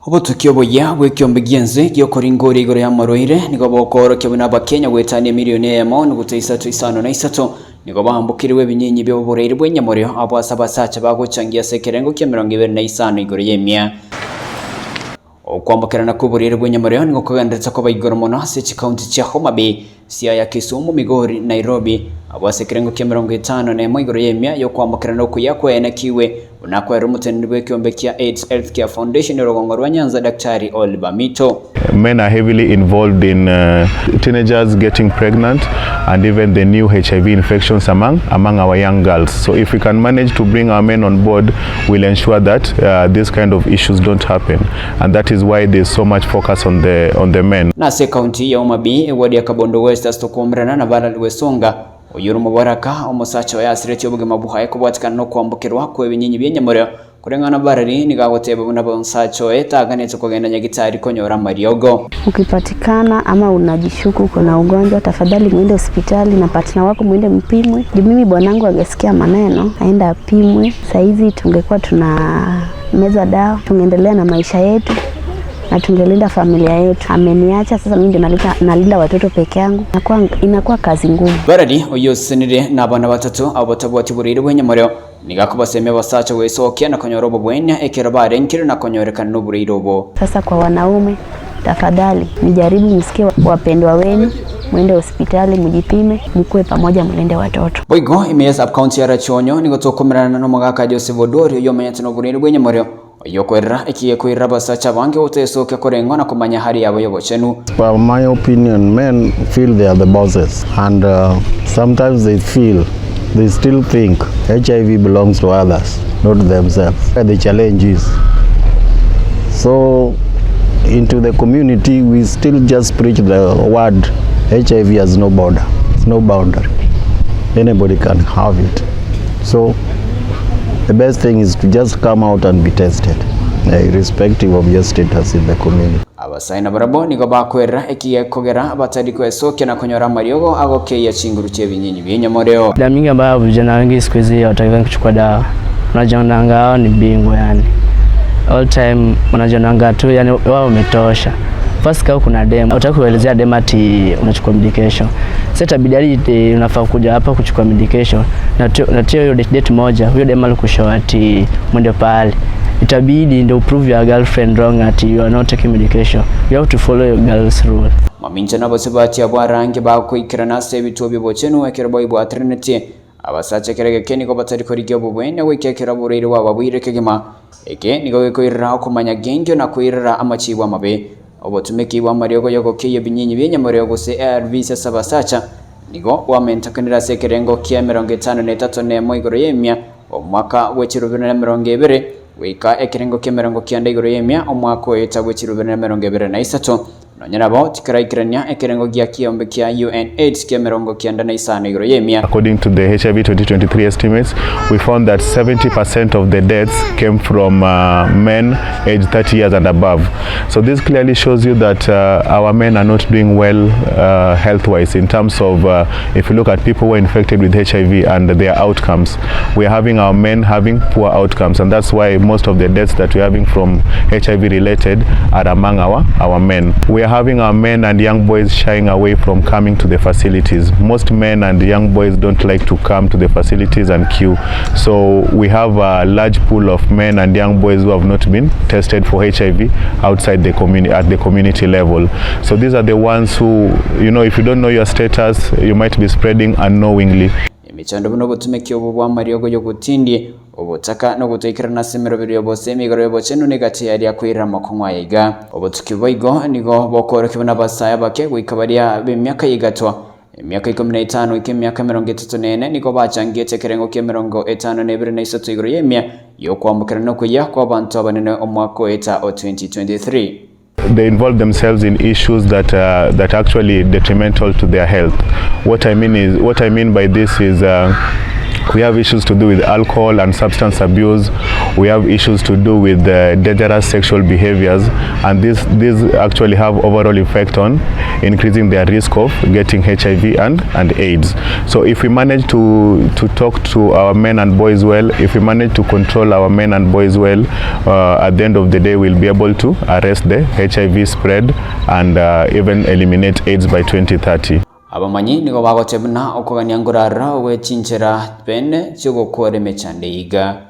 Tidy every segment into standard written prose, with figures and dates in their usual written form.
Obotuki oboyia bw'ekiombe gi'ense gi'okoringoria igoro y'amarwaire nigo bokoorokia buna Abakenya goetania emilioni eyemo nuguta isato isano na isato nigo baambokirwe ebinyinyi bi'oborairi bw'enyamorio abwo ase abasacha bagochangia ase ekerengo ki'emerongo ebere na isano igoro y'emia. Okwambokerana kw'oborairi bw'enyamorio nigo kogendererete koba igoro mono ase chikaunti chia Homa Bay, Siaya, Kisumu, Migori, Nairobi, abwo ase ekerengo ki'emerongo etano nemo igoro y'emia y'okwambokerana okuya kwaenekiwe buna kwerire omoteneneri bw'ekeombe kia AIDS Healthcare Foundation orogongo rwa Nyanza Daktari Oliver Mito. Men are heavily involved in teenagers getting pregnant and even the new HIV infections among among our young girls. So if we can manage to bring our men on board, we'll ensure that these kind of issues don't happen and that is why there's so much focus on the on the men. Nase ekaunti ya Homa Bay, eward ya Kabondo West ase tokoumberana na Ballard Wesonga, oyio ore omoboraka, omosacha oye asiretie obogima bwaye kobwatikana nokwambokerwa kw'ebinyinyi bi'enyamorero, Koreng'ana Valerie nigo agoteba buna omosacha oye taganete kogenda nyagitari konyora amariogo. Ukipatikana ama unajishuku uko na ugonjwa, tafadhali mwende hospitali na partner wako mwende mpimwe. Juu mimi bwanangu angesikia maneno aende apimwe, saizi tungekuwa tuna meza dawa, tungeendelea na maisha yetu na tungelinda familia yetu. Ameniacha sasa, mimi ndio nalinda, nalinda watoto peke yangu, inakuwa, inakuwa kazi ngumu. Valerie oyio osesenire nabana batato abo batabwati boraire bw'enyamorero Nigo akobasemia abasacha gwesokia na konyora obobwenia ekero barenkire na konyorekana noboraire obo. Sasa kwa wanaume, tafadhali mjaribu msikie wapendwa wenu, mwende hospitali mjipime, mkuwe pamoja mlinde watoto. Boigo ime ya sub-county ya Rachuonyo nigo tokomerana nomogaka Joseph Odwori oyio omenyete noboraire bw'enyamorero oyio okoerera ekigekoirera abasacha abange gotesokia koreng'wa na komanya hali yabo y'obochenu. As per my opinion men feel they are the bosses and sometimes they feel they still think HIV belongs to others not themselves. The challenge is so into the community we still just preach the word HIV has no border, it's no boundary. Anybody can have it. So the best thing is to just come out and be tested irrespective of your status in the community. Abasae nabarabwo nigo bakwerera ekigekogera batari gwesokia na konyora amariogo agokeyia chinguru chi'ebinyinyi bi'enyomoreo. Shida mingi ambayo vijana wengi siku hizi hawataki kuchukua dawa, wanajionanga hao ni bingwa yani, all time wanajionanga tu yani wao wametosha. First kama kuna dem, hutaki kuelezea dem ati unachukua medication. Sasa itabidi hadi unafaa kuja hapa kuchukua medication na tio hiyo date moja, huyo dem alikushow ati mwende pale itabidi ndio prove your girlfriend wrong ati you are not taking medication you have to follow your girl's rule. Mamincha nabasubati abwo arange bagoikerana ase ebituo bi'obochenu ekero baibwateranetie. Abasacha ekero egeke nigo batari korigia obobwenia goika ekero oborwaire bwababuire kegima. Eke nigo gekoirera okomanya genkio na koirera amachiibo amabe. Obotumeki bw'amariogo y'ogokeyia ebinyinyi bi'enyamoreo gose ARVs ase abasacha nigo bwamentakanire ase ekerengo kia emerongo etano na etato nemo igoro y'emia omwaka bwe chirubiri na emerongo ebere goika ekerengo ki'emerongo kianda igoro y'emia omwaka oeta bwe chirubiri na emerongo ebere na isato. Nonya nabo tikaraikerania ekerengo gia kiombe kia UNAIDS ki'emerongo kianda na isano igoro y'emia. According to the HIV 2023 estimates, we found that 70% of the deaths came from uh, men aged 30 years and above. So this clearly shows you that uh, our men are not doing well uh, health-wise in terms of uh, if you look at people who are infected with HIV and their outcomes, we are having our men having poor outcomes and that's why most of the deaths that we're having from HIV related are among our, our men. We are having our men and young boys shying away from coming to the facilities. Most men and young boys don't like to come to the facilities and queue. So we have a large pool of men and young boys who have not been tested for HIV outside the community at the community level. So these are the ones who, you know, if you don't know your status, you might be spreading unknowingly. Emechando buna obotumeki obo bw'amariogo y'obotindi, obotaka, na ogotoikerana ase emeroberi y'obosemi igoro y'obochenu negati yaria koirera amakong'u aya iga. Obotuki boigo nigo bokoorokia buna abasae abake goika baria b'emiaka y'egatwa, emiaka ikomi na etano goika emiaka emerongo etato na ene nigo bachangete ekerengo ki'emerongo etano na ebere na isato igoro y'emia y'okwambokerana okoyia kw'abanto abanene omwaka oeta o 2023. They involve themselves in issues that, uh, that are actually detrimental to their health. What I mean is, what I mean by this is uh, We have issues to do with alcohol and substance abuse. We have issues to do with uh, dangerous sexual behaviors, and this these actually have overall effect on increasing their risk of getting HIV and, and AIDS. So if we manage to, to talk to our men and boys well, if we manage to control our men and boys well, uh, at the end of the day we'll be able to arrest the HIV spread and uh, even eliminate AIDS by 2030. Abamanyi nigo bagoteba buna okogania nkorarora gwe chinchera bene chi'ogokora emechando eye iga.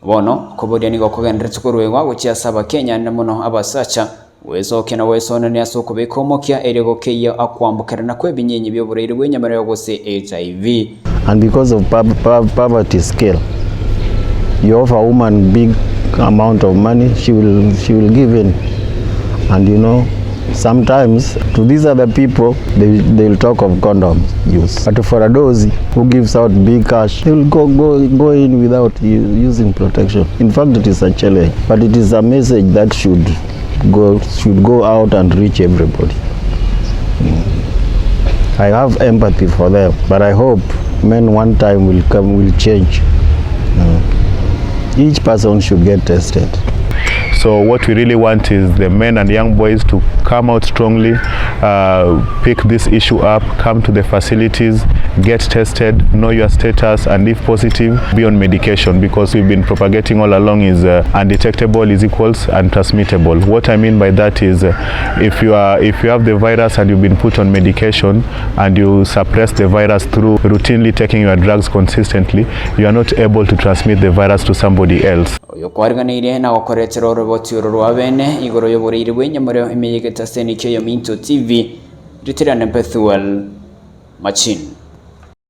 Bono okoboria nigo kogendererete koruegwa gochia ase Abakenya na mono abasacha, gwesokia na gwesonania ase okobeka omokia erio gokeyia okwambokerana kw'ebinyenyi bi'oboraire bw'enyamareo gose HIV. And because of poverty scale, you offer a woman big amount of money, she will, she will give in. And you know, sometimes to these other people, they, they'll talk of condom use. But for a dozi who gives out big cash, they will go, go, go in without using protection. In fact, it is a challenge, but it is a message that should go, should go out and reach everybody. I have empathy for them, but I hope men one time will come, will change. Each person should get tested. So what we really want is the men and young boys to come out strongly, uh, pick this issue up, come to the facilities, get tested, know your status, and if positive, be on medication because we've been propagating all along is uh, undetectable is equals untransmittable. What I mean by that is uh, if you are if you have the virus and you've been put on medication and you suppress the virus through routinely taking your drugs consistently, you are not able to transmit the virus to somebody else. Oyo kwariganeirie na gokoretera oroboti oro rwa bene igoro y'oboreiri bw'enyamoreo emeyegete ase Enikio Yominto TV, Ritirane Bethuel Machin.